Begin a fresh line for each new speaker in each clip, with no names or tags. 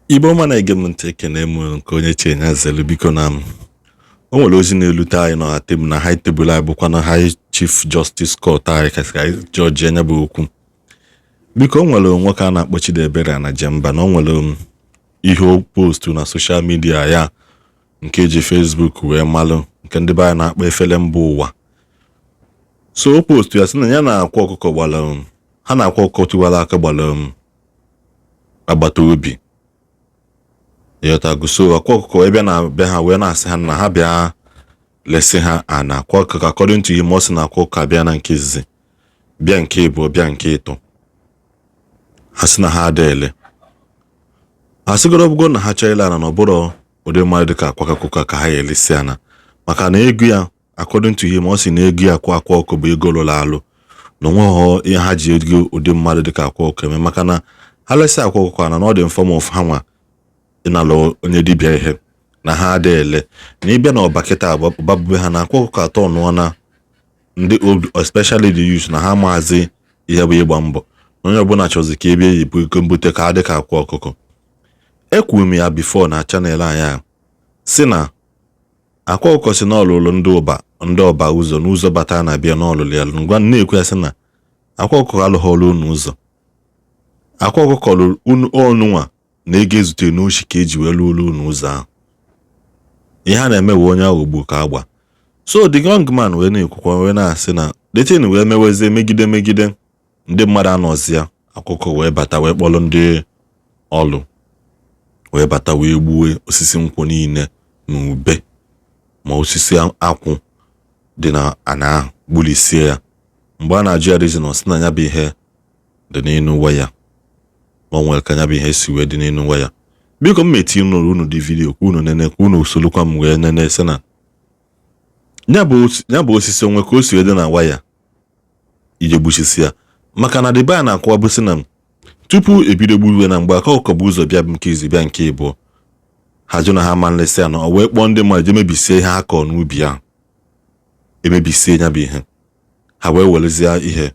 Igbo ọma na-ege m ntị, ekene m nke onye chi ya zelu. Biko, na m o nwere ozi na-elute anyị nọ na tebụl, na high table anyị, bụkwa na High Chief Justice Court anyị kasị anyị jọji anya bụ okwu. Biko, o nwere nwoke a na-akpọ Chidiebere Anajemba, na o nwere ihe o post na social media ya nke eji Facebook wee malụ, nke ndị be anyị na-akpọ efere mba ụwa. So o post ya sị na ya na akwa ọkụkọ gbara, ha na akwa ọkụkọ tiwara aka gbara agbata obi, ịghọtago? So akwa ọkụkọ wee bịa na be ha wee na-asị ha na ha bịa lesi ha ana. Akwa ọkụkọ, according to him, ọ sị na akwa ọkụkọ abịa na nke izizi, bịa nke ịbụọ, bịa nke ịtọ, ha sị na ha ada ele. Ha sịgoro ọbụgo na ha chọọ ile ana, na ọbụrụ ụdị mmadụ dịka akwa ọkụkọ ka ha ya elesi ana, maka na ego ya, according to him, ọ sị na ego ya akwa ọkụ bụ ego lụrụ alụ, na onweghị ihe ha ji ego ụdị mmadụ dịka akwa ọkụ eme, maka na ha lesi akwa ọkụkọ ana, na ọ dị in form of ha nwa ịnalụ onye dibịa ihe, na ha ada ele. Na ịbịa na ọba kịta ọbabube ha na akwa ọkụkọ atọ nụọ na ndị old, especially the youth, na ha maazi ihe bụ ịgba mbọ, na onye ọbụla chọzi ka ebe eyibu ego mbute ka ha dị ka akwa ọkụkọ. Ekwuru m ya before na channel anyị a, si na akwa ọkụkọ si na ọlụlụ ndị ụba, ndị ọba ụzọ n'ụzọ bata na abịa n'ọlụlụ ya. Ngwa, na-ekwu ya sị na akwa ọkụkọ alụghọlụ unu ụzọ. Akwa ọkụkọ lụrụ ọnụnwa na ego ezutere n'oshi ka eji wee lụọ unu ụzọ ahụ. Ihe a na-eme wee onye aghọgbu ka agba. So the young man wee na-ekwukwa wee na-asị na the thing wee mewezie megide megide ndị mmadụ anọzi ya. Akụkọ wee bata wee kpọrọ ndị ọlụ wee bata wee gbue osisi nkwụ niile na ube ma osisi akwụ dị na ana ahụ, gbulisie ya. Mgbe a na-ajụ ya reason, ọ sị na ya bụ ihe dị n'elu waya, ma o nwere ka ya bụ ihe si wee dị n'elu waya. Biko, m meti unu unu dị video ka unu nene, ka unu solukwa m wee nene, sị na ya bụ osisi onwe ka o si wee dị na waya ije gbuchisi ya, maka na debe a na-akọwa bụ sị na tupu ebido gburuwe na mgbe aka ọkụkọ bụ ụzọ bịa nke izi, bịa nke ịbụọ, ha jụ na ha ma nlesị ya, na o wee kpọọ ndị mmadụ je mebisie ihe ha kọọ n'ubi ahụ. Emebisie ya bụ ihe, ha wee werezie ihe,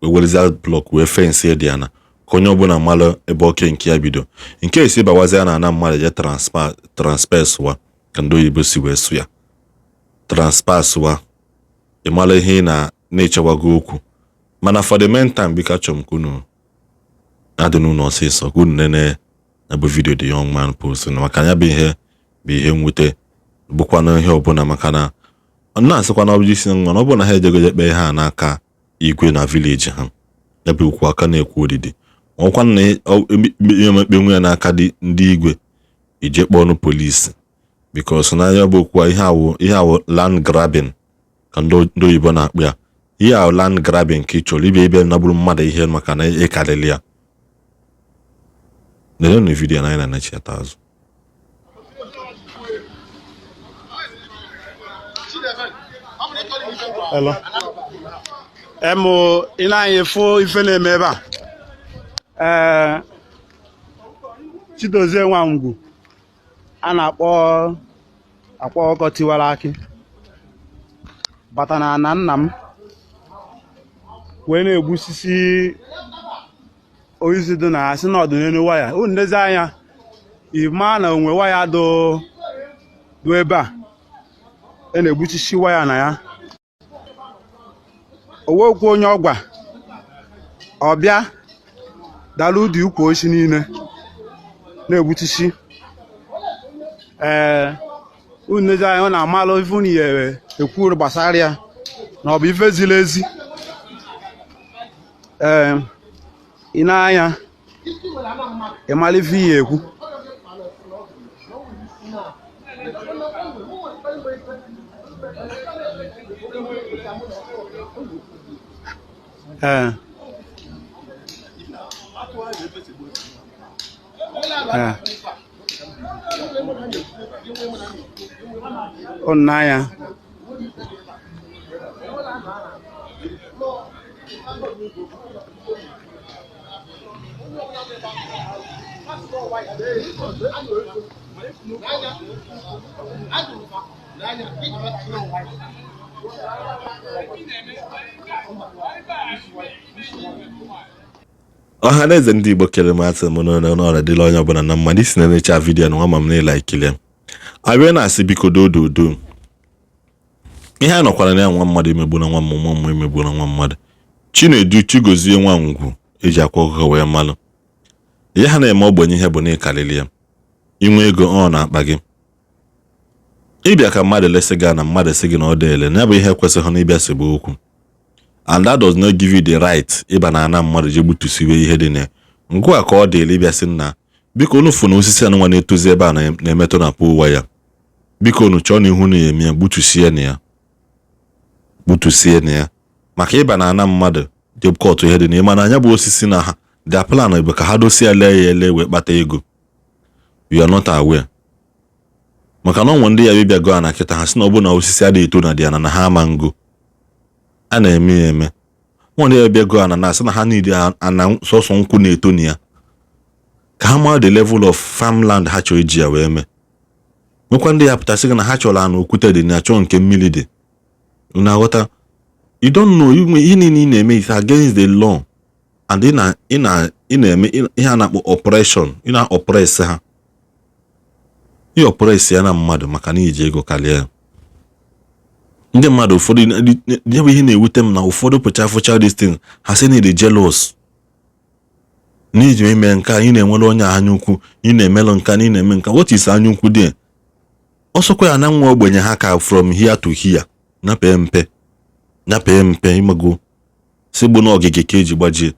wee werezie block wee fence dị ya, na ka onye ọbụla mara ebe oke nke ya bido, nke esi bawazie na ana mmadụ je trespass wa, ka ndị oyibo si wee sụ ya, trespass wa. Ị mara ihe ị na na-echewago okwu. Mana for the meantime, biko, achọrọ m ka unu adị n'ụlọ ọsịsọ ka unu nene ya bụ video the young man post, maka ya bụ ihe bụ ihe mwute, bụkwana ihe ọbụla, maka na ọ na-asịkwa na ọ bụ isi nwa na ọ bụrụ na ha ejegoje kpee ha n'aka igwe na village ha, ya bụ okwu aka na-ekwu odidi ọkwa na ihe mekpe nwe ya n'aka dị ndị igwe ije kpọọ polisi, because na ya bụ okwu a, ihe awụ land grabbing ka ndị oyibo na-akpụ ya. Ihe awụ land grabbing ka ị chọrọ ịbịa ịbịa nagburu mmadụ ihe maka na ịkarịrị ya. Lelenụ video na anyị na-anachiata azụ.
Hello. Ị na-anya fụ ife na-eme ebe a. Ee, Chidozie Nwangwu a na-akpọ akwa ọkọ tiwara akị bata na ana nna m wee na-egbusisi osisi dị na asị na ọdụ n'elu waya. Unu ndezi anya ịma na onwe waya dụ ebe a e na-egbuchisi waya na ya. Owekwu onye ọgwa ọbịa dara ụdị ukwu osisi niile na-egbuchisi. Ee, unu nezi anya, ọ na-amalụ ife unu ya ekwu gbasara ya, na ọ bụ ife ziri ezi. Ee, ị na-anya ịmala ife ya ekwu. Ee. Ee. Unu n'anya.
Ọha na eze ndị Igbo, kere m, asị m n'ụlọ n'ọra dịla onye ọbụla na mma. Isi na-enecha video na nwa ma m na-ịla ikele abịa na-asị, biko, dododo. Ihe a nọkwara na ya, nwa mmadụ emegbu na nwa mmụọ, nwa mmụọ emegbu na nwa mmadụ. Chinedu Chigozie nwa ngwu eji akwa ọkụkọ wee malụ ihe ha na-eme ogbenye. Ihe bụ na ịkarịrị ya inwe ego ọ na-akpa gị ịbịa ka mmadụ lesị gị na mmadụ sị gị na ọ dị ele na ya bụ ihe kwesịghị na ịbịa sebe okwu, and that does not give you the right ịba na ana mmadụ je gbutusiwe ihe dị na ya. Ngwa, ka ọ dịrị ịbịa sị, nna, biko, unu fụ na osisi anụnwa na-etozi ebe a na-emetụ na pole waya, biko, unu chọọ na ihu na ya eme ya, gbutusie na ya, gbutusie na ya, maka ịba na ana mmadụ je kọtụ ihe dị na ịma na anya bụ osisi na ha. Their plan bụ ka ha dosie ya, lee ya ele, wee kpata ego. You are not aware, maka na ọnwe ndị ya bịa go na kịta, ha sị na ọ bụ na osisi adịghị eto na dị ana na ha ama ngo a na-eme ya eme. Nwa ndị ya bịa go ana na-asị na ha niile ana sọsọ nkwụ na-eto na ya, ka ha mara the level of farmland ha chọrọ iji ya wee mee. Nwekwa ndị ya pụtasị gị na ha chọrọ ana okwute dị na chọọ nke mmiri dị. Unu aghọta? You don't know ihe niile ị na-eme is against the law, and ị na ị na ị na-eme ihe a na-akpọ oppression. Ị na-oppress ha, ị oppress ya na mmadụ maka na iji ego karịa ya. Ndị mmadụ ụfọdụ, ya bụ ihe na-ewute m, na ụfọdụ pụcha fụcha this thing, ha sị na ịdị jealous n'iji ime nke a, ị na-enwere onye anya ukwu, ị na-emelụ nka na ị na-eme nka. What is anya ukwu dị? Ọsọkwa ya na nwa ogbenye ha ka from here to here na pee mpe na pee mpe, ịmago si gbu na ogige ka eji gbajie,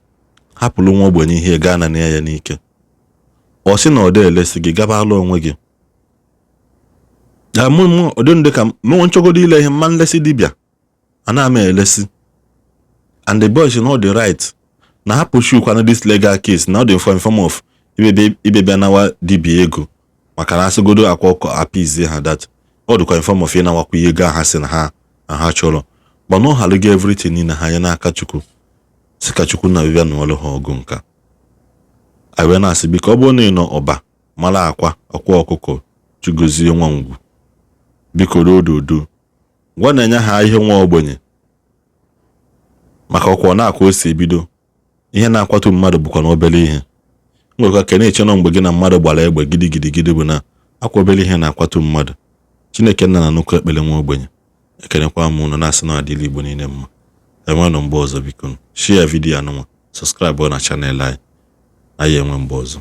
hapụrụ nwa ogbenye ihe gaa na ya n'ike. Ọ sị na ọ dị elesi gị, gaba alụ onwe gị ya. Mụ ọ dị ndị ka mụ nchọgodo ile ihe mma nlesi dibịa ana m elesi, and the boys know the right na ha pursue kwana this legal case na ọ dị in form of ibebịa nawa dibịa ego, maka na asịgodo akwa ọkọ appease ha, that ọ dịkwa in form of ịnawakwa ihe ego ha sị na ha na ha chọrọ. Mana ọ halụgo everything niile ha anya n'aka Chukwu, si ka Chukwu na bịa nụọlụ ha ọgụ nka. Anyị wee na-asị, biko, ọ bụrụ na ị nọ ọba mara akwa ọkwa ọkụkọ Chigozie nwa ngwu, biko, dododo, gwa na-enye ha ihe nwa ogbenye, maka ọkwa ọ na-akwa o si ebido ihe na-akwatu mmadụ bụkwa na obere ihe nwekwa ka na-eche nọ mgbe gị na mmadụ gbara egbe gidigidi bụ na akwa obere ihe na-akwatu mmadụ. Chineke nna na nnukwu ekpere nwa ogbenye. Ekenekwa m unu, na-asị na adịla Igbo niile mma. Enwenụ mgbe ọzọ. Biko, share video anụnwa, subscribe na channel anyị. Anyị enwe mgbe ọzọ.